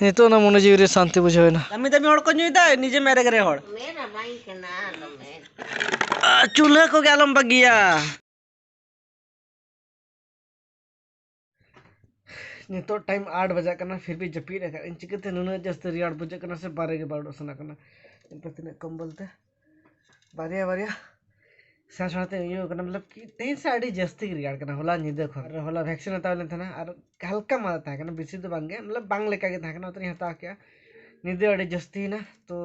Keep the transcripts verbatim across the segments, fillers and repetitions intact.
ᱱᱤᱛᱚᱜ ᱚᱱᱟ ᱢᱚᱱᱮ ᱡᱤᱣᱤ ᱨᱮ ᱥᱟᱱᱛᱤ ᱵᱩᱡᱷᱟᱹᱣ ᱮᱱᱟ᱾ ᱫᱟᱹᱢᱤ ᱫᱟᱹᱢᱤ ᱦᱚᱲ ᱠᱚ ᱧᱩᱭᱫᱟ, ᱱᱤᱡᱮ ᱢᱮᱨᱮᱜ ᱨᱮ ᱦᱚᱲ᱾ ᱢᱮᱱᱟ ᱵᱟᱝ ᱠᱟᱱᱟ, ᱟᱞᱚ ᱢᱮᱱ᱾ ᱟᱨ ᱪᱩᱞᱦᱟᱹ ᱠᱚᱜᱮ ᱟᱞᱚᱢ ᱵᱟᱹᱜᱤᱭᱟ᱾ ᱱᱤᱛᱚᱜ ᱴᱟᱭᱤᱢ ᱟᱴ ᱵᱟᱡᱟᱜ ᱠᱟᱱᱟ, ᱯᱷᱤᱨ ᱵᱷᱤ ᱡᱟᱹᱯᱤᱫ ᱟᱠᱟᱫ ᱟᱹᱧ᱾ ᱪᱤᱠᱟᱹᱛᱮ ᱱᱩᱱᱟᱹᱜ ᱡᱟᱹᱥᱛᱤ ᱨᱮᱭᱟᱲ ᱵᱩᱡᱷᱟᱹᱜ ᱠᱟᱱᱟ ᱥᱮ ᱵᱟᱨᱦᱮ ᱜᱮ ᱵᱟᱭ ᱩᱰᱩᱠ ᱥᱟᱱᱟ ᱠᱟᱱᱟ? ᱮᱱᱛᱮ ᱛᱤᱱᱟᱹᱜ ᱠᱚᱢᱵᱚᱞ ᱛᱮ ᱵᱟᱨᱭᱟ ᱵᱟᱨᱭᱟ ᱥᱮᱬᱟ ᱥᱮᱬᱟ ᱛᱮ ᱤᱭᱟᱹ ᱠᱟᱱᱟ, ᱢᱚᱛᱞᱚᱵ ᱠᱤ ᱛᱮᱦᱮᱧ ᱥᱮ ᱟᱹᱰᱤ ᱡᱟᱹᱥᱛᱤ ᱜᱮ ᱨᱮᱭᱟᱲ ᱠᱟᱱᱟ᱾ ᱦᱚᱞᱟ ᱧᱤᱫᱟᱹ ᱠᱷᱚᱱ, ᱟᱨ ᱦᱚᱞᱟ ᱵᱷᱮᱠᱥᱤᱱ ᱦᱟᱛᱟᱣ ᱞᱮᱱ ᱛᱟᱦᱮᱱᱟ, ᱟᱨ ᱦᱟᱞᱠᱟ ᱢᱟᱫᱟ ᱛᱟᱦᱮᱸ ᱠᱟᱱᱟ, ᱵᱮᱥᱤ ᱫᱚ ᱵᱟᱝ ᱜᱮ, ᱢᱚᱛᱞᱚᱵ ᱵᱟᱝ ᱞᱮᱠᱟ ᱜᱮ ᱛᱟᱦᱮᱸ ᱠᱟᱱᱟ, ᱚᱱᱟᱛᱮᱧ ᱦᱟᱛᱟᱣ ᱠᱮᱜᱼᱟ᱾ ᱧᱤᱫᱟᱹ ᱟᱹᱰᱤ ᱡᱟᱹᱥᱛᱤᱭᱮᱱᱟ, ᱛᱚ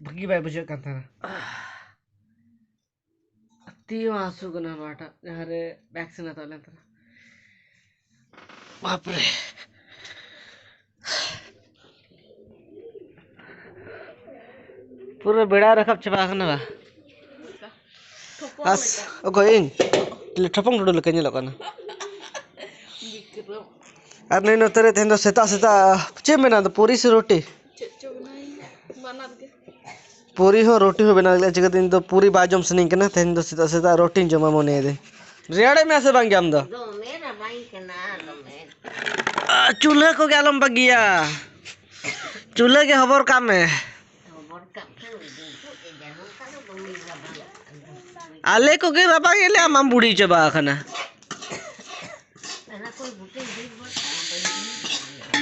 ᱵᱷᱟᱹᱜᱤ ᱵᱟᱭ ᱵᱩᱡᱷᱟᱹᱜ ᱠᱟᱱ ᱛᱟᱦᱮᱱᱟ᱾ ᱛᱤ ᱦᱚᱸ ᱦᱟᱹᱥᱩ ᱠᱟᱱᱟ ᱱᱚᱣᱟᱴᱟᱜ, ᱡᱟᱦᱟᱸ ᱨᱮ ᱵᱷᱮᱠᱥᱤᱱ ᱦᱟᱛᱟᱣ ᱞᱮᱱ ᱛᱟᱦᱮᱱᱟ᱾ ᱵᱟᱯᱨᱮ, ᱯᱩᱨᱟᱹ ᱵᱮᱲᱟ ᱨᱟᱠᱟᱵ ᱪᱟᱵᱟ ᱟᱠᱟᱱᱟ ᱵᱟ? ᱟᱥ, ᱚᱠᱚᱭ ᱤᱧ? ᱪᱤᱞᱤ ᱴᱷᱚᱯᱚᱝ ᱴᱩᱰᱩ ᱞᱮᱠᱟ ᱧᱮᱞᱚᱜ ᱠᱟᱱᱟ? ᱟᱨ ᱱᱩᱭ ᱱᱚᱛᱮ ᱨᱮ ᱛᱮᱦᱮᱧ ᱫᱚ ᱥᱮᱛᱟᱜ ᱥᱮᱛᱟᱜ ᱪᱮᱫ ᱮᱢ ᱵᱮᱱᱟᱣ ᱫᱟ, ᱯᱩᱨᱤ ᱥᱮ ᱨᱩᱴᱤ? ᱪᱮᱫ ᱪᱚ ᱵᱮᱱᱟᱣᱤᱧ ᱢᱮ, ᱵᱟᱱᱟᱨ ᱜᱮ᱾ ᱯᱩᱨᱤ ᱦᱚᱸ ᱨᱩᱴᱤ ᱦᱚᱸ ᱵᱮᱱᱟᱣ ᱞᱟᱹᱜᱤᱫ, ᱪᱤᱠᱟᱹᱛᱮ ᱤᱧ ᱫᱚ ᱯᱩᱨᱤ ᱵᱟᱭ ᱡᱚᱢ ᱥᱟᱱᱟᱧ ᱠᱟᱱᱟ᱾ ᱛᱮᱦᱮᱧ ᱫᱚ ᱥᱮᱛᱟᱜ ᱥᱮᱛᱟᱜ ᱨᱩᱴᱤᱧ ᱡᱚᱢᱟ ᱢᱚᱱᱮᱭᱮᱫᱟᱹᱧ᱾ ᱨᱮᱭᱟᱲᱮᱫ ᱢᱮᱭᱟ ᱥᱮ ᱵᱟᱝ ᱜᱮ ᱟᱢ ᱫᱚ? ᱫᱚᱢᱮ ᱨᱟᱵᱟᱝ ᱠᱟᱱᱟ, ᱫᱚᱢᱮ᱾ ᱟᱨ ᱪᱩᱞᱦᱟᱹ ᱠᱚᱜᱮ ᱟᱞᱚᱢ ᱵᱟᱹᱜᱤᱭᱟ, ᱪᱩᱞᱦᱟᱹ ᱜᱮ ᱦᱚᱵᱚᱨ ᱠᱟᱜ ᱢᱮ᱾ ᱦᱚᱵᱚᱨ ᱠᱟᱜ ᱠᱷᱟᱱ ᱩᱰᱩᱠᱚᱜ ᱮ ᱡᱟᱦᱟᱸ ᱞᱮᱠᱟ ᱫᱚ ᱫᱚᱢᱮ ᱨᱟᱵᱟᱝ ᱠᱟᱱᱟ᱾ ᱟᱞᱮ ᱠᱚᱜᱮ ᱨᱟᱵᱟᱝ ᱮᱫ ᱞᱮ, ᱟᱢ ᱢᱟᱢ ᱵᱩᱲᱦᱤ ᱪᱟᱵᱟ ᱟᱠᱟᱱᱟ᱾ ᱚᱱᱟ ᱠᱚ ᱵᱩᱴᱟᱹᱧ ᱫᱩᱲᱩᱵ ᱜᱚᱫ ᱠᱟᱜᱼᱟ, ᱵᱟᱹᱧ ᱫᱩᱲᱩᱵ ᱫᱟᱲᱮᱭᱟᱜᱼᱟ᱾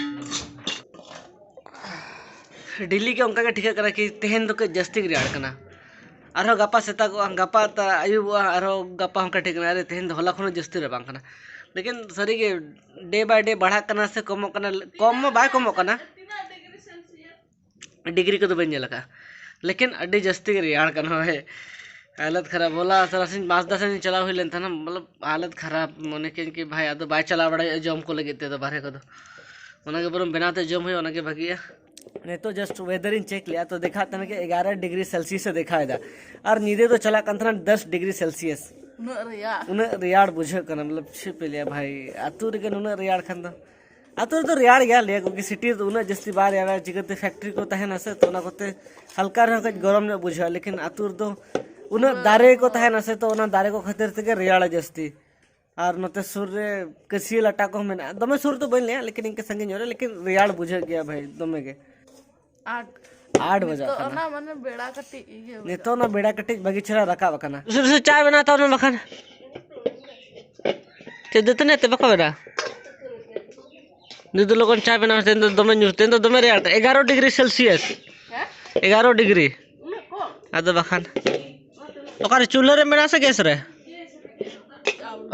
ᱰᱮᱞᱤ ᱜᱮ ᱚᱱᱠᱟ ᱜᱮ ᱴᱷᱤᱠᱟᱹᱜ ᱠᱟᱱᱟ ᱠᱤ ᱛᱮᱦᱮᱧ ᱫᱚ ᱠᱟᱹᱡ ᱡᱟᱹᱥᱛᱤ ᱜᱮ ᱨᱮᱭᱟᱲ ᱠᱟᱱᱟ᱾ ᱟᱨᱦᱚᱸ ᱜᱟᱯᱟ ᱥᱮᱛᱟᱜᱚᱜᱼᱟ, ᱜᱟᱯᱟ ᱛᱟ-, ᱟᱹᱭᱩᱵᱚᱜᱼᱟ, ᱟᱨᱦᱚᱸ ᱜᱟᱯᱟ ᱦᱚᱸ ᱚᱱᱠᱟ ᱴᱷᱤᱠ ᱠᱟᱱᱟ᱾ ᱟᱨᱮ, ᱛᱮᱦᱮᱧ ᱫᱚ ᱦᱚᱞᱟ ᱠᱷᱚᱱ ᱦᱚᱸ ᱡᱟᱹᱥᱛᱤ ᱨᱟᱵᱟᱝ ᱠᱟᱱᱟ᱾ ᱞᱮᱠᱤᱱ ᱥᱟᱹᱨᱤ ᱜᱮ day by day ᱵᱟᱲᱦᱟᱜ ᱠᱟᱱᱟ ᱥᱮ ᱠᱚᱢᱚᱜ ᱠᱟᱱᱟ? ᱠᱚᱢ ᱢᱟ ᱵᱟᱭ ᱠᱚᱢᱚᱜ ᱠᱟᱱᱟ᱾ ᱰᱤᱜᱽᱨᱤ ᱠᱚᱫᱚ ᱵᱟᱹᱧ ᱧᱮᱞ ᱟᱠᱟᱫᱼᱟ, ᱞᱮᱠᱤᱱ ᱟᱹᱰᱤ ᱡᱟᱹᱥᱛᱤ ᱜᱮ ᱨᱮᱭᱟᱲ ᱠᱟᱱᱟ ᱵᱷᱟᱭ᱾ ᱦᱟᱞᱚᱛ ᱠᱷᱟᱨᱟᱯ᱾ ᱦᱚᱞᱟ ᱥᱟᱨᱟᱥᱤᱧ ᱢᱟᱥᱫᱟ ᱥᱮᱱ ᱪᱟᱞᱟᱣ ᱦᱩᱭ ᱞᱮᱱ ᱛᱟᱦᱮᱱᱟ, ᱢᱚᱛᱞᱚᱵ ᱦᱟᱞᱚᱛ ᱠᱷᱟᱨᱟᱯ᱾ ᱢᱚᱱᱮ ᱠᱮᱫᱟᱹᱧ ᱠᱤ ᱵᱷᱟᱭ ᱟᱫᱚ ᱵᱟᱭ ᱪᱟᱞᱟᱣ ᱵᱟᱲᱟᱭ ᱦᱩᱭᱩᱜᱼᱟ ᱡᱚᱢ ᱠᱚ ᱞᱟᱹᱜᱤᱫ ᱛᱮᱫᱚ ᱵᱟᱨᱦᱮ ᱠᱚᱫᱚ, ᱚᱱᱟᱜᱮ ᱵᱚᱨᱚᱝ ᱵᱮᱱᱟᱣ ᱛᱮ ᱡᱚᱢ ᱦᱩᱭᱩᱜᱼᱟ, ᱚᱱᱟᱜᱮ ᱵᱷᱟᱹᱜᱤᱭᱟ᱾ ᱱᱤᱛᱚᱜ just weather ᱤᱧ check ᱞᱮᱜᱼᱟ, ᱛᱚ ᱫᱮᱠᱷᱟᱜ ᱠᱟᱱᱟ ᱠᱤ ᱮᱜᱟᱨᱚ degree Celsius ᱮ ᱫᱮᱠᱷᱟᱣ ᱮᱫᱟ, ᱟᱨ ᱧᱤᱫᱟᱹ ᱫᱚ ᱪᱟᱞᱟᱜ ᱠᱟᱱ ᱛᱟᱦᱮᱱᱟ ᱫᱚᱥ degree Celsius᱾ ᱩᱱᱟᱹᱜ ᱨᱮᱭᱟᱲ᱾ ᱩᱱᱟᱹᱜ ᱨᱮᱭᱟᱲ ᱵᱩᱡᱷᱟᱹᱜ ᱠᱟᱱᱟ, ᱢᱚᱛᱞᱚᱵ ᱪᱮᱫ ᱯᱮ ᱞᱟᱹᱭᱟ ᱵᱷᱟᱭ, ᱟᱹᱛᱩ ᱨᱮᱜᱮ ᱱᱩᱱᱟᱹᱜ ᱨᱮᱭᱟᱲ ᱠᱷᱟᱱ ᱫᱚ᱾ ᱟᱹᱛᱩ ᱨᱮᱫᱚ ᱨᱮᱭᱟᱲ ᱜᱮᱭᱟ, ᱞᱟᱹᱭᱟ ᱠᱚ ᱠᱤ city ᱨᱮᱫᱚ ᱩᱱᱟᱹᱜ ᱡᱟᱹᱥᱛᱤ ᱵᱟᱭ ᱨᱮᱭᱟᱲᱟ, ᱪᱤᱠᱟᱹᱛᱮ factory ᱠᱚ ᱛᱟᱦᱮᱱᱟ ᱥᱮ, ᱛᱚ ᱚᱱᱟ ᱠᱚᱛᱮ ᱦᱟᱞᱠᱟ ᱨᱮᱦᱚᱸ ᱠᱟᱹᱡ ᱜᱚᱨᱚᱢ ᱧᱚᱜ ᱵᱩᱡᱷᱟᱹᱜᱼᱟ, ᱞᱮᱠᱤᱱ ᱟᱹᱛᱩ ᱨᱮᱫᱚ ᱩᱱᱟᱹᱜ ᱫᱟᱨᱮ ᱠᱚ ᱛᱟᱦᱮᱱᱟ ᱥᱮ, ᱛᱚ ᱚᱱᱟ ᱫᱟᱨᱮ ᱠᱚ ᱠᱷᱟᱹᱛᱤᱨ ᱛᱮᱜᱮ ᱨᱮᱭᱟᱲᱟ ᱡᱟᱹᱥᱛᱤ᱾ ᱟᱨ ᱱᱚᱛᱮ ᱥᱩᱨ ᱨᱮ ᱠᱟᱹᱥᱤᱭᱟᱹ ᱞᱟᱴᱟ ᱠᱚᱦᱚᱸ ᱢᱮᱱᱟᱜᱼᱟ᱾ ᱫᱚᱢᱮ ᱥᱩᱨ ᱫᱚ ᱵᱟᱹᱧ ᱞᱟᱹᱭᱟ, ᱞᱮᱠᱤᱱ ᱤᱱᱠᱟᱹ ᱥᱟᱺᱜᱤᱧ ᱧᱚᱜ ᱨᱮ, ᱞᱮᱠᱤᱱ ᱨᱮᱭᱟᱲ ᱵᱩᱡᱷᱟᱹᱜ ᱜᱮᱭᱟ ᱵᱷᱟᱹᱭ, ᱫᱚᱢᱮ ᱜᱮ᱾ ᱟᱴ᱾ ᱟᱴ ᱵᱟᱡᱟᱜ ᱱᱤᱛᱚᱜ ᱠᱟᱱᱟ᱾ ᱚᱱᱟ ᱢᱟᱱᱮ ᱵᱮᱲᱟ ᱠᱟᱹᱴᱤᱡ ᱤᱭᱟᱹ ᱱᱤᱛᱚᱜ ᱚᱱᱟ ᱵᱮᱲᱟ ᱠᱟᱹᱴᱤᱡ ᱵᱷᱟᱹᱜᱤ ᱪᱮᱦᱨᱟ ᱨᱟᱠᱟᱵ ᱟᱠᱟᱱᱟ᱾ ᱩᱥᱟᱹᱨᱟ ᱩᱥᱟᱹᱨᱟ ᱪᱟ ᱵᱮᱱᱟᱣ ᱛᱟᱵᱚᱱ ᱢᱮ ᱵᱟᱠᱷᱟᱱ᱾ ᱪᱮᱫ ᱫᱟᱹᱛᱟᱹᱱᱤ ᱟᱛᱮ ᱵᱟᱠᱚ ᱵᱮᱱᱟᱣᱟ? ᱫᱩᱫᱩ ᱞᱚᱜᱚᱱ ᱪᱟ ᱵᱮᱱᱟᱣ, ᱛᱮᱦᱮᱧ ᱫᱚ ᱫᱚᱢᱮ ᱧᱩᱨ, ᱛᱮᱦᱮᱧ ᱫᱚ ᱫᱚᱢᱮ ᱨᱮᱭᱟᱲ ᱠᱟᱱᱟ, ᱮᱜᱟᱨᱚ ᱰᱤᱜᱽᱨᱤ ᱥᱮᱞᱥᱤᱭᱟᱥ᱾ ᱦᱮᱸ? ᱮᱜᱟᱨᱚ ᱰᱤᱜᱽᱨᱤ᱾ ᱩᱱᱟᱹᱜ ᱠᱚᱢ? ᱟᱫᱚ ᱵᱟᱠᱷᱟᱱ᱾ ᱚᱠᱟᱨᱮ, ᱪᱩᱞᱦᱟᱹ ᱨᱮ ᱢᱮᱱᱟᱜᱼᱟ ᱥᱮ ᱜᱮᱥ ᱨᱮ?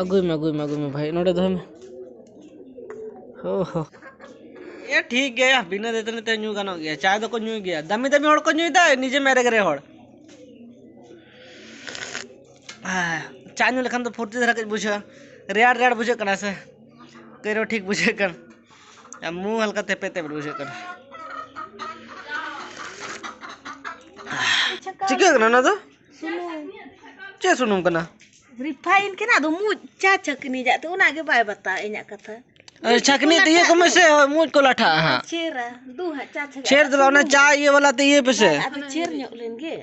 ᱟᱹᱜᱩᱭ ᱢᱮ, ᱟᱹᱜᱩᱭ ᱢᱮ, ᱟᱹᱜᱩᱭ ᱢᱮ ᱵᱷᱟᱹᱭ, ᱱᱚᱰᱮ ᱫᱚᱦᱚᱭ ᱢᱮ᱾ ᱦᱳ ᱦᱳ᱾ ᱮ, ᱴᱷᱤᱠ ᱜᱮᱭᱟ, ᱵᱤᱱᱟᱹ ᱫᱟᱹᱛᱟᱹᱱᱤ ᱛᱮ ᱧᱩ ᱜᱟᱱᱚᱜ ᱜᱮᱭᱟ᱾ ᱪᱟᱭ ᱫᱚᱠᱚ ᱧᱩᱭ ᱜᱮᱭᱟ, ᱫᱟᱹᱢᱤ ᱫᱟᱹᱢᱤ ᱦᱚᱲ ᱠᱚ ᱧᱩᱭᱫᱟ, ᱱᱤᱡᱮ ᱢᱮᱨᱮᱜ ᱨᱮ ᱦᱚᱲ᱾ ᱟᱦ, ᱪᱟ ᱧᱩ ᱞᱮᱠᱷᱟᱱ ᱫᱚ ᱯᱷᱩᱨᱛᱤ ᱫᱷᱟᱨᱟ ᱠᱟᱹᱡ ᱵᱩᱡᱷᱟᱹᱜᱼᱟ, ᱨᱮᱭᱟᱲ ᱨᱮᱭᱟᱲ ᱵᱩᱡᱷᱟᱹᱜ ᱠᱟᱱᱟ ᱥᱮ, ᱠᱟᱹᱡ ᱨᱮᱦᱚᱸ ᱴᱷᱤᱠ ᱵᱩᱡᱷᱟᱹᱜ ᱠᱟᱱ᱾ ᱟᱨ ᱢᱩ ᱦᱟᱞᱠᱟ ᱛᱮᱯᱮᱫ ᱛᱮᱯᱮᱫ ᱵᱩᱡᱷᱟᱹᱜ ᱠᱟᱱᱟ᱾ ᱪᱤᱠᱟᱹᱜ ᱠᱟᱱᱟ ᱚᱱᱟ ᱫᱚ? ᱥᱩᱱᱩᱢ᱾ ᱪᱮᱫ ᱥᱩᱱᱩᱢ ᱠᱟᱱᱟ? ᱨᱤᱯᱷᱟᱭᱤᱱ ᱠᱟᱱᱟ, ᱟᱫᱚ ᱢᱩᱡ ᱪᱟ ᱪᱷᱟᱹᱠᱱᱤ ᱡᱟᱜ ᱛᱮ, ᱚᱱᱟ ᱜᱮ ᱵᱟᱭ ᱵᱟᱛᱟᱣᱟ ᱤᱧᱟᱹᱜ ᱠᱟᱛᱷᱟ᱾ ᱟᱨ ᱪᱷᱟᱹᱠᱱᱤ ᱛᱮ ᱤᱭᱟᱹ ᱠᱚ ᱢᱮᱥᱮ, ᱦᱳᱭ, ᱢᱩᱡ ᱠᱚ ᱞᱟᱴᱷᱟᱜᱼᱟ ᱦᱟᱸᱜ᱾ ᱪᱷᱮᱨᱟ, ᱫᱩ ᱦᱟᱸᱜ ᱪᱟ ᱪᱷᱟᱹᱠᱱᱤ᱾ ᱪᱷᱮᱨ ᱫᱚ ᱵᱟᱝ, ᱚᱱᱟ ᱪᱟ ᱤᱭᱟᱹ ᱵᱟᱞᱟ ᱛᱮ ᱤᱭᱟᱹ ᱯᱮᱥᱮ᱾ ᱵᱟᱝ, ᱟᱫᱚ ᱪᱷᱮᱨ ᱧᱚᱜ ᱞᱮᱱ ᱜᱮ᱾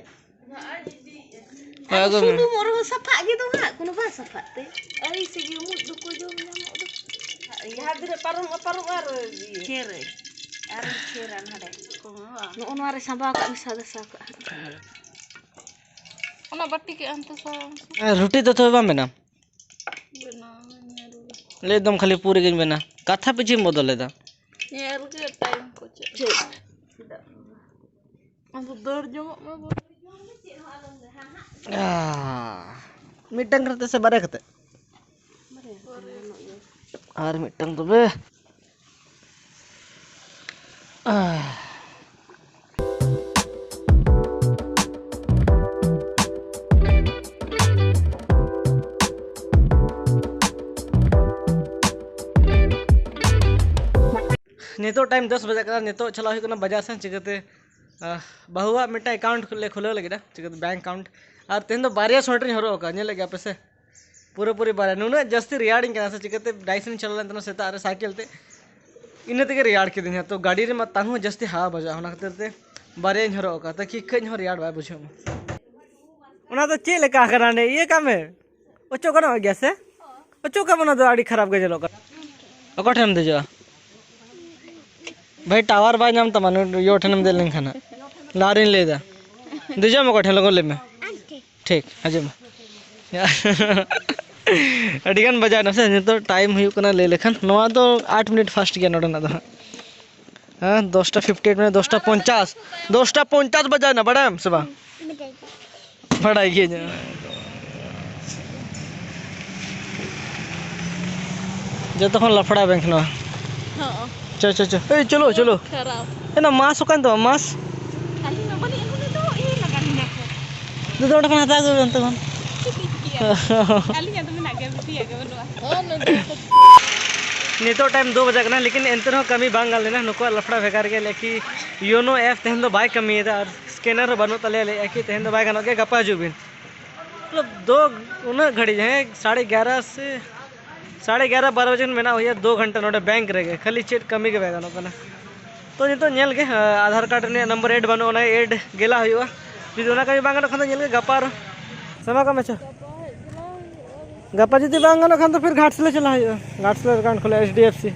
ᱦᱳᱭ, ᱟᱫᱚ ᱟᱹᱜᱩ ᱢᱮ᱾ ᱥᱩᱱᱩᱢᱚᱜ ᱨᱮᱦᱚᱸ ᱥᱟᱯᱷᱟᱜ ᱜᱮ ᱫᱚ ᱦᱟᱸᱜ, ᱠᱳᱱᱳ ᱵᱟᱭ ᱥᱟᱯᱷᱟᱜ ᱛᱮ᱾ ᱟᱹᱲᱤ ᱥᱮ ᱜᱮ ᱢᱩᱡ ᱫᱚᱠᱚ ᱡᱚᱢ ᱧᱟᱢᱚᱜ ᱫᱚ᱾ ᱡᱟᱦᱟᱸ ᱛᱤᱱᱟᱹᱜ ᱯᱟᱨᱚᱢᱚᱜᱼᱟ, ᱯᱟᱨᱚᱢᱚᱜᱼᱟ ᱟᱨ ᱤᱭᱟᱹ᱾ ᱪᱷᱮᱨ ᱟᱹᱧ᱾ ᱟᱨ ᱪᱷᱮᱨᱟ ᱱᱟᱰᱮ᱾ ᱠᱚᱢᱟ ᱵᱟᱝ᱾ ᱱᱚᱜᱼᱚ ᱱᱚᱣᱟ ᱨᱮ ᱥᱟᱸᱵᱟᱣ ᱠᱟᱜ ᱢᱮ, ᱥᱟᱫᱟ ᱥᱟᱵ ᱠᱟᱜ᱾ ᱚᱱᱟ ᱵᱟᱹᱴᱤ ᱠᱮᱜ ᱟᱢ ᱛᱚ ᱥᱟᱶ᱾ ᱟᱨ ᱨᱩᱴᱤ ᱫᱚ ᱛᱚᱵᱮ ᱵᱟᱢ ᱵᱮᱱᱟᱣ? ᱵᱮᱱᱟᱣ ᱟᱹᱧ ᱟᱹᱨᱩᱵ᱾ ᱞᱟᱹᱭ ᱫᱚᱢ ᱠᱷᱟᱹᱞᱤ ᱯᱩᱨᱤ ᱜᱤᱧ ᱵᱮᱱᱟᱣ᱾ ᱠᱟᱛᱷᱟ ᱯᱤᱪᱷᱤᱢ ᱵᱚᱫᱚᱞ ᱮᱫᱟ᱾ ᱧᱮᱞ ᱜᱮ ᱴᱟᱭᱤᱢ ᱠᱚ ᱪᱮᱫ? ᱪᱮᱫ? ᱟᱫᱚ ᱫᱟᱹᱲ ᱡᱚᱝᱚᱜ ᱢᱮ ᱵᱚᱞᱮ᱾ ᱟᱦ᱾ ᱢᱤᱫᱴᱟᱝ ᱠᱟᱛᱮ ᱥᱮ ᱵᱟᱨᱭᱟ ᱠᱟᱛᱮ? ᱟᱨ ᱢᱤᱫᱴᱟᱝ ᱛᱚᱵᱮ᱾ ᱱᱤᱛᱚᱜ ᱴᱟᱭᱤᱢ ᱫᱚᱥ ᱵᱟᱡᱟᱜ ᱠᱟᱱᱟ᱾ ᱱᱤᱛᱚᱜ ᱪᱟᱞᱟᱣ ᱦᱩᱭᱩᱜ ᱠᱟᱱᱟ ᱵᱟᱡᱟᱨ ᱥᱮᱱ᱾ ᱪᱤᱠᱟᱹᱛᱮ, ᱟᱦ, ᱵᱟᱹᱦᱩᱣᱟᱜ ᱢᱤᱫᱴᱟᱝ ᱮᱠᱟᱣᱩᱱᱴ ᱞᱮ ᱠᱷᱩᱞᱟᱹᱣ ᱞᱟᱹᱜᱤᱫ, ᱪᱤᱠᱟᱹᱛᱮ ᱵᱮᱝᱠ ᱮᱠᱟᱣᱩᱱᱴ᱾ ᱟᱨ ᱛᱮᱦᱮᱧ ᱫᱚ ᱵᱟᱨᱭᱟ ᱥᱳᱭᱮᱴᱟᱨᱤᱧ ᱦᱚᱨᱚᱜ ᱟᱠᱟᱫᱼᱟ, ᱧᱮᱞᱮᱫ ᱜᱮᱭᱟ ᱯᱮ ᱥᱮ? ᱯᱩᱨᱟᱹᱯᱩᱨᱤ ᱵᱟᱨᱭᱟ᱾ ᱱᱩᱱᱟᱹᱜ ᱡᱟᱹᱥᱛᱤ ᱨᱮᱭᱟᱲᱤᱧ ᱠᱟᱱᱟ ᱥᱮ, ᱪᱤᱠᱟᱹᱛᱮ ᱰᱟᱭᱤᱥ ᱤᱧ ᱪᱟᱞᱟᱣ ᱞᱮᱱ ᱛᱟᱦᱮᱱᱟ ᱥᱮᱛᱟᱜ ᱨᱮ ᱥᱟᱭᱠᱮᱞ ᱛᱮ, ᱤᱱᱟᱹ ᱛᱮᱜᱮ ᱨᱮᱭᱟᱲ ᱠᱤᱫᱤᱧᱟ᱾ ᱛᱚ ᱜᱟᱹᱰᱤ ᱨᱮᱢᱟ ᱛᱟᱦᱩᱸ ᱡᱟᱹᱥᱛᱤ ᱦᱟᱣᱟ ᱵᱟᱡᱟᱜᱼᱟ, ᱚᱱᱟ ᱠᱷᱟᱹᱛᱤᱨ ᱛᱮ ᱵᱟᱨᱭᱟᱧ ᱦᱚᱨᱚᱜ ᱟᱠᱟᱫ, ᱛᱟᱠᱤ ᱠᱟᱹᱡ ᱦᱚᱸ ᱨᱮᱭᱟᱲ ᱵᱟᱭ ᱵᱩᱡᱷᱟᱹᱣ ᱢᱟ᱾ ᱚᱱᱟ ᱫᱚ ᱪᱮᱫ ᱞᱮᱠᱟ ᱠᱟᱱᱟ ᱱᱮ? ᱤᱭᱟᱹ ᱠᱟᱜ ᱢᱮ, ᱚᱪᱚᱜ ᱜᱟᱱᱚᱜ ᱜᱮᱭᱟ ᱥᱮ? ᱚᱪᱚᱜ ᱠᱟᱜ ᱵᱚᱱᱟ ᱫᱚ, ᱟᱹᱰᱤ ᱠᱷᱟᱨᱟᱯ ᱜᱮ ᱧᱮᱞᱚᱜ ᱠᱟᱱᱟ᱾ ᱚᱠᱚᱭ ᱴᱷᱮᱱᱮᱢ ᱫᱮᱡᱚᱜᱼᱟ? ᱵᱷᱟᱭ, ᱴᱟᱣᱟᱨ ᱵᱟᱭ ᱧᱟᱢ ᱛᱟᱢᱟ ᱱᱩᱭ ᱭᱳ ᱴᱷᱮᱱᱮᱢ ᱫᱮᱡ ᱞᱮᱱᱠᱷᱟᱱ ᱦᱟᱸᱜ᱾ ᱞᱟᱦᱟ ᱨᱤᱧ ᱞᱟᱹᱭᱫᱟ, ᱫᱮᱡᱚᱜ ᱢᱮ ᱚᱠᱚᱭ ᱴᱷᱮᱱ, ᱞᱚᱜᱚᱱ ᱞᱟᱹᱭ ᱢᱮ᱾ ᱴᱷᱤᱠ, ᱦᱤᱡᱩᱜ ᱢᱮ᱾ ᱟᱹᱰᱤ ᱜᱟᱱ ᱵᱟᱡᱟᱣ ᱮᱱᱟ ᱥᱮ, ᱱᱤᱛᱚᱜ ᱴᱟᱭᱤᱢ ᱦᱩᱭᱩᱜ ᱠᱟᱱᱟ ᱞᱟᱹᱭ ᱞᱮᱠᱷᱟᱱ, ᱱᱚᱣᱟ ᱫᱚ ᱟᱴ ᱢᱤᱱᱤᱴ ᱯᱷᱟᱥᱴ ᱜᱮᱭᱟ ᱱᱚᱰᱮᱱᱟᱜ ᱫᱚ ᱦᱟᱸᱜ᱾ ᱦᱮᱸ, ᱫᱚᱥᱴᱟ ᱯᱷᱤᱯᱴᱤ ᱮᱭᱤᱴ, ᱢᱟᱱᱮ ᱫᱚᱥᱴᱟ ᱯᱚᱧᱪᱟᱥ, ᱫᱚᱥᱴᱟ ᱯᱚᱧᱪᱟᱥ ᱵᱟᱡᱟᱣ ᱮᱱᱟ, ᱵᱟᱲᱟᱭᱟᱢ ᱥᱮ ᱵᱟᱝ? ᱵᱟᱰᱟᱭ ᱜᱤᱭᱟᱹᱧ᱾ ᱡᱚᱛᱚ ᱠᱷᱚᱱ ᱞᱟᱯᱷᱲᱟ ᱵᱮᱝᱠ ᱱᱚᱣᱟ᱾ ᱦᱚᱸ᱾ ᱪᱚ, ᱪᱚ, ᱪᱚ᱾ ᱮᱭ, ᱪᱚᱞᱚ, ᱪᱚᱞᱚ᱾ ᱠᱷᱟᱨᱟᱯ᱾ ᱮ, ᱱᱟ, ᱢᱟᱥ ᱚᱠᱟᱭᱮᱱ ᱛᱟᱢᱟ, ᱢᱟᱥ? ᱟᱹᱞᱤᱧ ᱢᱟ ᱵᱟᱹᱞᱤᱧ ᱟᱹᱜᱩ ᱞᱮᱫ ᱫᱚ, ᱤᱭᱟᱹ ᱞᱟᱜᱟᱣ ᱞᱤᱧᱟ ᱠᱚ᱾ ᱫᱩ ᱫᱚ ᱚᱸᱰᱮ ᱠᱷᱚᱱ ᱦᱟᱛᱟᱣ ᱟᱹᱜᱩᱭ ᱢᱮ ᱚᱱᱛᱮ ᱠᱷᱚᱱ᱾ ᱪᱮᱫ ᱤᱧ ᱪᱤᱠᱟᱹᱭᱟ? ᱟᱹᱞᱤᱧᱟᱜ ᱫᱚ ᱢᱮᱱᱟᱜ ᱜᱮᱭᱟ, ᱵᱤᱴᱤᱭᱟᱜ ᱜᱮ ᱵᱟᱹᱱᱩᱜᱼᱟ᱾ ᱱᱤᱛᱚᱜ ᱴᱟᱭᱤᱢ ᱫᱩ ᱵᱟᱡᱟᱜ ᱠᱟᱱᱟ, ᱞᱮᱠᱤᱱ ᱮᱱᱛᱮ ᱨᱮᱦᱚᱸ ᱠᱟᱹᱢᱤ ᱵᱟᱝ ᱜᱟᱱ ᱞᱮᱱᱟ᱾ ᱱᱩᱠᱩᱣᱟᱜ ᱞᱟᱯᱷᱲᱟ ᱵᱷᱮᱜᱟᱨ ᱜᱮᱭᱟ, ᱞᱮᱠᱤ ᱭᱳᱱᱳ ᱮᱯ ᱛᱮᱦᱮᱧ ᱫᱚ ᱵᱟᱭ ᱠᱟᱹᱢᱤᱭᱮᱫᱟ ᱟᱨ ᱥᱠᱮᱱᱟᱨ ᱦᱚᱸ ᱵᱟᱹᱱᱩᱜ ᱛᱟᱞᱮᱭᱟ᱾ ᱞᱟᱹᱭᱮᱫᱼᱟ ᱠᱤ ᱛᱮᱦᱮᱧ ᱫᱚ ᱵᱟᱭ ᱜᱟᱱᱚᱜ ᱜᱮᱭᱟ, ᱜᱟᱯᱟ ᱦᱤᱡᱩᱜ ᱵᱤᱱ᱾ ᱢᱚᱛᱞᱚᱵ ᱫᱚ ᱩᱱᱟᱹᱜ ᱜᱷᱟᱹᱲᱤᱡ, ᱦᱮᱸ, ᱥᱟᱲᱮ ᱮᱜᱟᱨᱚ ᱥᱮ ᱥᱟᱲᱮ ᱮᱜᱟᱨᱚ, ᱵᱟᱨᱚ ᱵᱟᱡᱮ ᱠᱷᱚᱱ ᱢᱮᱱᱟᱜ ᱦᱩᱭᱩᱜᱼᱟ ᱫᱩ ᱜᱷᱚᱱᱴᱟ ᱱᱚᱰᱮ ᱵᱮᱝᱠ ᱨᱮᱜᱮ, ᱠᱷᱟᱹᱞᱤ ᱪᱮᱫ ᱠᱟᱹᱢᱤ ᱜᱮ ᱵᱟᱭ ᱜᱟᱱᱚᱜ ᱠᱟᱱᱟ᱾ ᱛᱚ ᱱᱤᱛᱚᱜ ᱧᱮᱞ ᱜᱮ, ᱟᱫᱷᱟᱨ ᱠᱟᱨᱰ ᱨᱮᱱᱟᱜ ᱱᱚᱢᱵᱚᱨ ᱮᱰ ᱵᱟᱹᱱᱩᱜᱼᱟ, ᱚᱱᱟ ᱮᱰ ᱜᱮᱞᱟ ᱦᱩᱭᱩᱜᱼᱟ᱾ ᱡᱩᱫᱤ ᱚᱱᱟ ᱠᱟᱹᱢᱤ ᱵᱟᱝ ᱜᱟᱱᱚᱜ ᱠᱷᱟᱱ ᱫᱚ ᱧᱮᱞ ᱜᱮ ᱜᱟᱯᱟ ᱟᱨᱚ ᱥᱮᱢᱟ ᱠᱟᱜ ᱢᱮ᱾ ᱟᱪᱪᱷᱟ, ᱜᱟᱯᱟ ᱡᱩᱫᱤ ᱵᱟᱝ ᱜᱟᱱᱚᱜ ᱠᱷᱟᱱ ᱫᱚ ᱯᱷᱤᱨ ᱜᱷᱟᱴᱥᱤᱞᱟᱹ ᱪᱟᱞᱟᱜ ᱦᱩᱭᱩᱜᱼᱟ, ᱜᱷᱟᱴᱥᱤᱞᱟᱹ ᱨᱮ ᱠᱟᱱ ᱠᱷᱚᱱ ᱮᱭᱤᱪ ᱰᱤ ᱮᱯᱷ ᱥᱤ᱾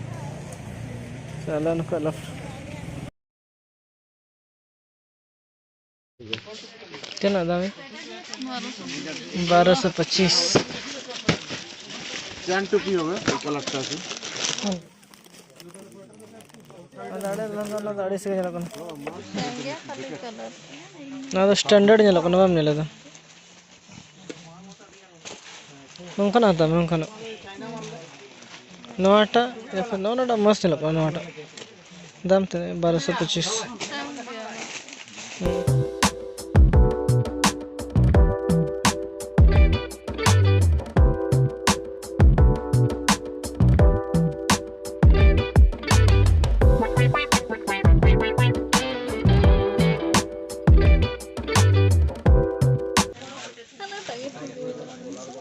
ᱪᱟᱞᱟᱣ ᱱᱩᱠᱩᱣᱟᱜ ᱞᱟᱯᱷ ᱛᱤᱱᱟᱹᱜ ᱫᱟᱢ? ᱵᱟᱨᱚᱥᱚ ᱯᱚᱸᱪᱤᱥ᱾ ᱪᱟᱸᱫ ᱴᱩᱯᱤ ᱦᱚᱸ ᱢᱮ, ᱠᱟᱞᱟᱨ ᱴᱟ ᱥᱮ᱾ ᱚᱱᱟ ᱫᱚ ᱟᱹᱰᱤ ᱞᱟᱸᱫᱟ, ᱚᱱᱟ ᱫᱚ ᱟᱹᱲᱤᱥ ᱜᱮ ᱧᱮᱞᱚᱜ ᱠᱟᱱᱟ᱾ ᱚᱱᱟ ᱫᱚ ᱥᱴᱮᱱᱰᱟᱨᱰ ᱧᱮᱞᱚᱜ ᱠᱟᱱᱟ, ᱵᱟᱢ ᱧᱮᱞ ᱮᱫᱟ? ᱱᱚᱝᱠᱟᱱᱟᱜ ᱦᱟᱛᱟᱣ ᱢᱮ, ᱱᱚᱝᱠᱟᱱᱟᱜ᱾ ᱱᱚᱣᱟᱴᱟᱜ, ᱱᱚᱣᱟᱴᱟᱜ ᱢᱚᱡᱽ ᱧᱮᱞᱚᱜ ᱠᱟᱱᱟ, ᱱᱚᱣᱟᱴᱟᱜ᱾ ᱫᱟᱢ ᱛᱤᱱᱟᱹᱜ? ᱵᱟᱨᱚᱥᱚ ᱯᱚᱸᱪᱤᱥ᱾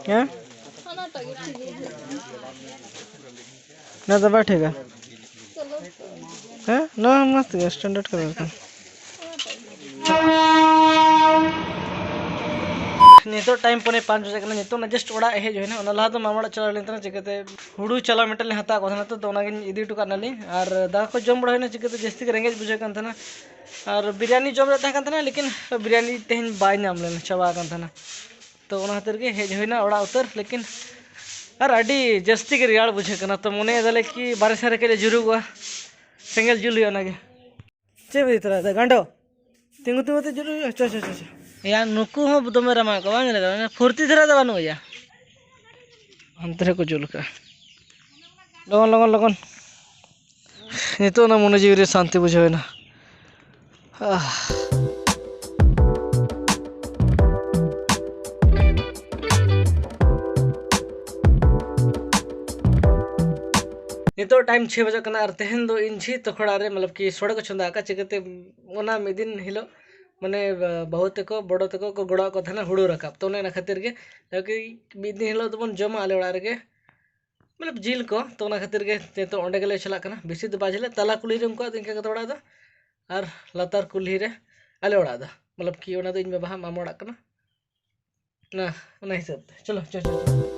ᱦᱮᱸ? ᱚᱱᱟ ᱫᱚ ᱵᱟᱭ ᱴᱷᱤᱠᱟ᱾ ᱦᱮᱸ, ᱱᱚᱣᱟ ᱦᱚᱸ ᱢᱚᱡᱽ ᱜᱮᱭᱟ, ᱥᱴᱮᱱᱰᱟᱨᱰ ᱠᱟᱞᱟᱨ ᱠᱟᱱᱟ᱾ ᱱᱤᱛᱚᱜ ᱴᱟᱭᱤᱢ ᱯᱚᱱᱮ ᱯᱟᱸᱪ ᱵᱟᱡᱟᱜ ᱠᱟᱱᱟ᱾ ᱱᱤᱛᱚᱜ ᱚᱱᱟ ᱡᱟᱥᱴ ᱚᱲᱟᱜ ᱦᱮᱡ ᱦᱩᱭᱱᱟ᱾ ᱚᱱᱟ ᱞᱟᱦᱟ ᱫᱚ ᱢᱟᱢᱟ ᱚᱲᱟᱜ ᱪᱟᱞᱟᱣ ᱞᱮᱱ ᱛᱟᱦᱮᱱᱟ, ᱪᱤᱠᱟᱹᱛᱮ ᱦᱩᱲᱩ ᱪᱟᱞᱟ ᱢᱤᱫᱴᱟᱝ ᱞᱤᱧ ᱦᱟᱛᱟᱣ ᱠᱚ ᱛᱟᱦᱮᱱᱟ, ᱛᱚ ᱚᱱᱟᱜᱤᱧ ᱤᱫᱤ ᱦᱚᱴᱚ ᱠᱟᱜ ᱱᱟᱞᱤᱧ᱾ ᱟᱨ ᱫᱟᱠᱟ ᱠᱚ ᱡᱚᱢ ᱵᱟᱲᱟ ᱦᱩᱭᱱᱟ, ᱪᱤᱠᱟᱹᱛᱮ ᱡᱟᱹᱥᱛᱤ ᱜᱮ ᱨᱮᱸᱜᱮᱡ ᱵᱩᱡᱷᱟᱹᱜ ᱠᱟᱱ ᱛᱟᱦᱮᱱᱟ᱾ ᱟᱨ ᱵᱤᱨᱭᱟᱱᱤ ᱡᱚᱢ ᱨᱮᱭᱟᱜ ᱛᱟᱦᱮᱸ ᱠᱟᱱ ᱛᱟᱦᱮᱱᱟ, ᱞᱮᱠᱤᱱ ᱵᱤᱨᱭᱟᱱᱤ ᱛᱮᱦᱮᱧ ᱵᱟᱭ ᱧᱟᱢ ᱞᱮᱱᱟ, ᱪᱟᱵᱟ ᱟᱠᱟᱱ ᱛᱟᱦᱮᱱᱟ᱾ ᱛᱚ ᱚᱱᱟ ᱠᱷᱟᱹᱛᱤᱨ ᱜᱮ ᱦᱮᱡ ᱦᱩᱭᱱᱟ ᱚᱲᱟᱜ ᱩᱛᱟᱹᱨ᱾ ᱞᱮᱠᱤᱱ ᱟᱨ ᱟᱹᱰᱤ ᱡᱟᱹᱥᱛᱤ ᱜᱮ ᱨᱮᱭᱟᱲ ᱵᱩᱡᱷᱟᱹᱜ ᱠᱟᱱᱟ, ᱛᱚ ᱢᱚᱱᱮᱭᱮᱫᱟᱞᱮ ᱠᱤ ᱵᱟᱨᱦᱮ ᱥᱮᱫ ᱨᱮ ᱠᱟᱹᱡ ᱞᱮ ᱡᱩᱨᱩᱜᱼᱟ, ᱥᱮᱸᱜᱮᱞ ᱡᱩᱞ ᱦᱩᱭᱩᱜᱼᱟ ᱚᱱᱟᱜᱮ᱾ ᱪᱮᱫ ᱯᱮ ᱤᱫᱤ ᱛᱚᱨᱟᱭᱮᱫᱟ ᱜᱟᱸᱰᱚ? ᱛᱤᱸᱜᱩ ᱛᱤᱸᱜᱩ ᱛᱮ ᱡᱩᱞᱩᱜ ᱦᱩᱭᱩᱜᱼᱟ᱾ ᱪᱚ, ᱪᱚ, ᱪᱚ, ᱪᱚ᱾ ᱭᱟ, ᱱᱩᱠᱩ ᱦᱚᱸ ᱫᱚᱢᱮ ᱨᱟᱢᱟ ᱠᱚ, ᱵᱟᱝ ᱧᱮᱞ ᱠᱟᱱᱟ? ᱯᱷᱩᱨᱛᱤ ᱫᱷᱟᱨᱟ ᱫᱚ ᱵᱟᱹᱱᱩᱜ ᱭᱟ᱾ ᱦᱟᱱᱛᱮ ᱨᱮᱠᱚ ᱡᱩᱞ ᱠᱟᱜᱼᱟ᱾ ᱞᱚᱜᱚᱱ, ᱞᱚᱜᱚᱱ, ᱞᱚᱜᱚᱱ᱾ ᱱᱤᱛᱚᱜ ᱚᱱᱟ ᱢᱚᱱᱮ ᱡᱤᱣᱤ ᱨᱮ ᱥᱟᱱᱛᱤ ᱵᱩᱡᱷᱟᱹᱣ ᱮᱱᱟ᱾ ᱟᱦ᱾ ᱱᱤᱛᱚᱜ ᱴᱟᱭᱤᱢ ᱪᱷᱚᱭ ᱵᱟᱡᱟᱜ ᱠᱟᱱᱟ ᱟᱨ ᱛᱮᱦᱮᱧ ᱫᱚ ᱤᱧ ᱡᱷᱤ ᱛᱚᱠᱷᱚᱲᱟ ᱨᱮ, ᱢᱚᱛᱞᱚᱵ ᱠᱤ, ᱥᱚᱲᱮ ᱠᱚ ᱪᱚᱸᱫᱟ ᱟᱠᱟᱫ᱾ ᱪᱤᱠᱟᱹᱛᱮ ᱚᱱᱟ ᱢᱤᱫ ᱫᱤᱱ ᱦᱤᱞᱳᱜ, ᱢᱟᱱᱮ, ᱵᱟᱹᱦᱩ ᱛᱟᱠᱚ, ᱵᱚᱲᱚ ᱛᱟᱠᱚ ᱠᱚ ᱜᱚᱲᱚᱣᱟᱜ ᱠᱚ ᱛᱟᱦᱮᱱᱟ ᱦᱩᱲᱩ ᱨᱟᱠᱟᱵ, ᱛᱚ ᱚᱱᱮ ᱚᱱᱟ ᱠᱷᱟᱹᱛᱤᱨ ᱜᱮ, ᱢᱚᱛᱞᱚᱵ ᱠᱤ, ᱢᱤᱫ ᱫᱤᱱ ᱦᱤᱞᱳᱜ ᱫᱚᱵᱚᱱ ᱡᱚᱢᱟ ᱟᱞᱮ ᱚᱲᱟᱜ ᱨᱮᱜᱮ, ᱢᱚᱛᱞᱚᱵ, ᱡᱤᱞ ᱠᱚ, ᱛᱚ ᱚᱱᱟ ᱠᱷᱟᱹᱛᱤᱨ ᱜᱮ ᱱᱤᱛᱚᱜ ᱚᱸᱰᱮ ᱜᱮᱞᱮ ᱪᱟᱞᱟᱜ ᱠᱟᱱᱟ᱾ ᱵᱮᱥᱤ ᱫᱚ ᱵᱟᱭ ᱡᱷᱟᱹᱞᱟ, ᱛᱟᱞᱟ ᱠᱩᱞᱦᱤ ᱨᱮ ᱩᱱᱠᱩᱣᱟᱜ ᱫᱚ ᱤᱱᱠᱟᱹ ᱠᱟᱛᱮ ᱚᱲᱟᱜ ᱫᱚ, ᱟᱨ ᱞᱟᱛᱟᱨ ᱠᱩᱞᱦᱤ ᱨᱮ ᱟᱞᱮ ᱚᱲᱟᱜ ᱫᱚ, ᱢᱚᱛᱞᱚᱵ ᱠᱤ, ᱚᱱᱟ ᱫᱚ ᱤᱧ ᱵᱟᱵᱟ ᱦᱟᱜ ᱢᱟᱢᱟ ᱚᱲᱟᱜ ᱠᱟᱱᱟ᱾ ᱚᱱᱟ, ᱚᱱᱟ ᱦᱤᱥᱟᱹᱵ ᱛᱮ᱾ ᱪᱚᱞᱚ, ᱪᱚᱞᱚ, ᱪᱚᱞᱚ, ᱪᱚᱞᱚ᱾